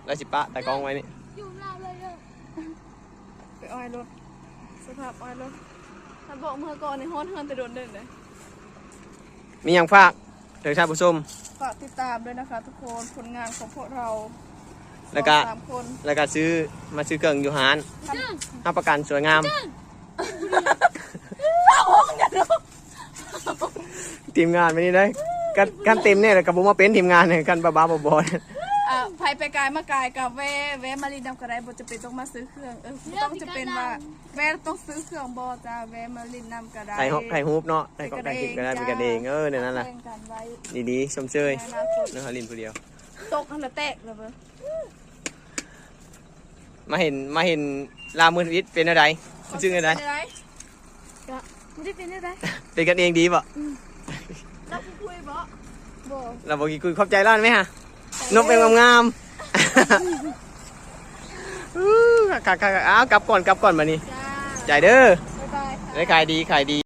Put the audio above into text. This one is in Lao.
ລາວຊິປະຕາກ້ອງໄວ້ນີ້ ຢູ່ລາວເລີຍເດີ. ໄປອ້ອຍລົດ ສະພາບອ້ອຍລົດ ຖ້າບອກເມື່ອກ່ອນນີ້ຮອດເຮືອນແຕ່ດົນເດີ. ມີຫຍັງຝາກເຖິງທ່ານຜູ້ຊົມ? ຝາກຕິດຕາມດ້ວຍນະຄະທຸກຄົນ ຜົນງານຂອງພວກເຮົາ ແລ້ວກະ ສອງສາມຄົນ ແລ້ວກະຊື້ ມາຊື້ເຄື່ອງຢູ່ຮ້ານ ຮັບປະກັນສວຍງາມ. ທີມງານມື້ນີ້ໄດ໋ ຄັນ ຄັນເຕັມແນ່ລະກະບໍ່ມາເປັນທີມງານ ຄັນບ້າໆ ບອໆ. ອ່າ ໃຜໄປກາຍມາກາຍກະແວ່ ແວ່ມາຫຼິ້ນນຳກະໄດ້ ບໍ່ຈຳເປັນຕ້ອງມາຊື້ເຄື່ອງ ເອີ ບໍ່ຕ້ອງຈຳເປັນວ່າ ແວ່ຕ້ອງຊື້ເຄື່ອງບໍ່ຈ້າ ແວ່ມາຫຼິ້ນນຳກະໄດ້ ຖ່າຍຮູບ ຖ່າຍຮູບເນາະ ຖ່າຍຮູບ ເປັນກັນເອງ ຖ່າຍເປັນກັນເອງ ເອີ ແນວນັ້ນລະ ແບ່ງກັນໄວ້ ດີໆ ຊົມເຊີຍ ໃນອະນາຄົດ ເນາະ ຫຼິ້ນຜູ້ດຽວ ຕົກຫັ້ນລະແຕກລະເບິ່ງ. ມາເຫັນ ມາເຫັນລາວມືດວິດເປັນແນວໃດ? ຮູ້ສຶກແນວໃດ? ກະບໍ່ໄດ້ເປັນແນວໃດ ເປັນກັນເອງດີບໍ່? ອືມ ລາວຂີ້ຄຸຍບໍ່? ບໍ່ ລາວບໍ່ຂີ້ຄຸຍ. ຂອບໃຈລາວແມ່ນຫາ ນົບແບບງາມໆ. ອື ຄັກໆໆ. ອ້າວ ກັບກ່ອນ ກັບກ່ອນບາດນີ້ ຈ້າ ໃຈເດີ ບາຍບາຍ ໄດ້ຂາຍດີ ຂາຍດີ.